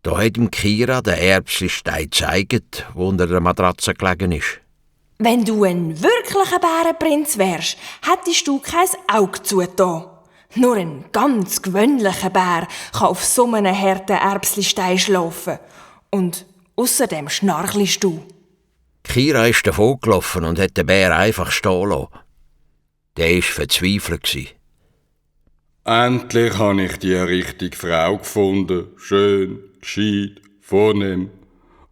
Da hat ihm Kira den Erbsenstein gezeigt, wo unter der Matratze gelegen ist. Wenn du ein wirklicher Bärenprinz wärst, hättest du kein Auge zugetan. Nur ein ganz gewöhnlicher Bär kann auf so einem harten Erbsenstein schlafen. Und außerdem schnarchelst du. Kira ist davon gelaufen und hat den Bär einfach stehen lassen. Der war verzweifelt. Endlich habe ich die richtige Frau gefunden. Schön, gescheit, vornehm.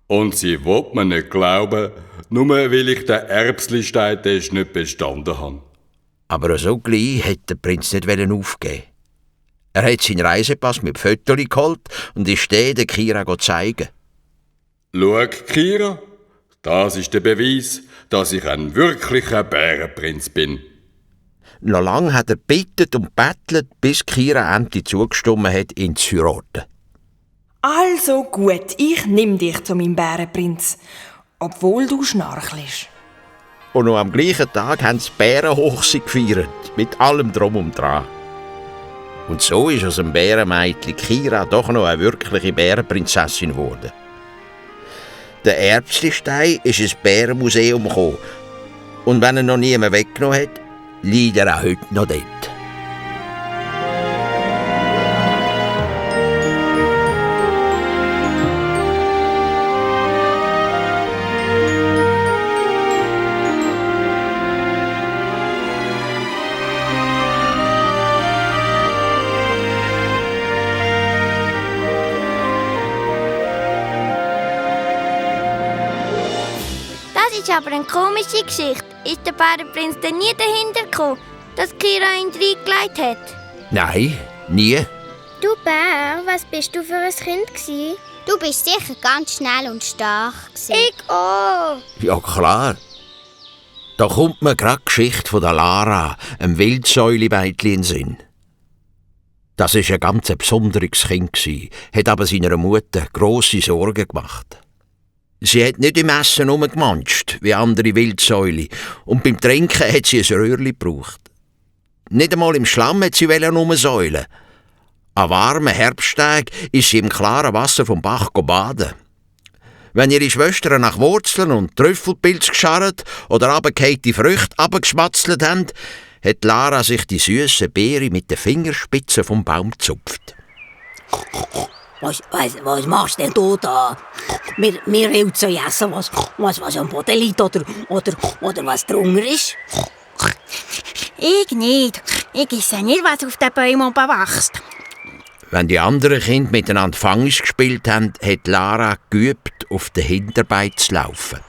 Und sie will mir nicht glauben, nur weil ich den Erbsensteintest nicht bestanden habe. Aber so gleich wollte der Prinz nicht aufgeben. Er hat seinen Reisepass mit Fötterli geholt und ist den der Kira zeigen. Schau, Kira, das ist der Beweis, dass ich ein wirklicher Bärenprinz bin. Noch lange hat er gebeten und bettelt, bis Kira endlich zugestimmt hat, ihn zu heiraten. Also gut, ich nimm dich zu meinem Bärenprinz, obwohl du schnarchelst. Und noch am gleichen Tag haben sie Bärenhochzeit gefeiert, mit allem Drum und Dran. Und so ist aus dem Bärenmädchen Kira doch noch eine wirkliche Bärenprinzessin geworden. Der Erbsenstein ist ins Bärenmuseum gekommen. Und wenn er noch niemand weggenommen hat, liegt er auch heute noch dort. Das ist aber eine komische Geschichte. Ist der Bärenprinz denn nie dahinter gekommen, dass Kira ihn reingelegt hat? Nein, nie. Du Bär, was bist du für ein Kind gsi? Du bist sicher ganz schnell und stark gewesen. Ich auch. Ja, klar. Da kommt mir gerade die Geschichte von der Lara, einem Wildsäulebeitli, in den Sinn. Das war ein ganz besonderes Kind, hat aber seiner Mutter grosse Sorgen gemacht. Sie hat nicht im Essen rumgemanscht, wie andere Wildsäule, und beim Trinken hat sie ein Röhrli gebraucht. Nicht einmal im Schlamm hat sie rumsäulen. An warmen Herbsttagen ist sie im klaren Wasser vom Bach baden. Wenn ihre Schwestern nach Wurzeln und Trüffelpilz gescharrt oder runtergefallene Früchte abgeschmatzelt haben, hat Lara sich die süßen Beeren mit den Fingerspitzen vom Baum gezupft. Was machst denn du da? Mir will zu essen, was am Boden liegt oder was drunter ist. Ich nicht. Ich esse nicht, was auf den Bäumen oben wächst. Wenn die anderen Kinder miteinander Fangisch gespielt haben, hat Lara geübt, auf den Hinterbeinen zu laufen.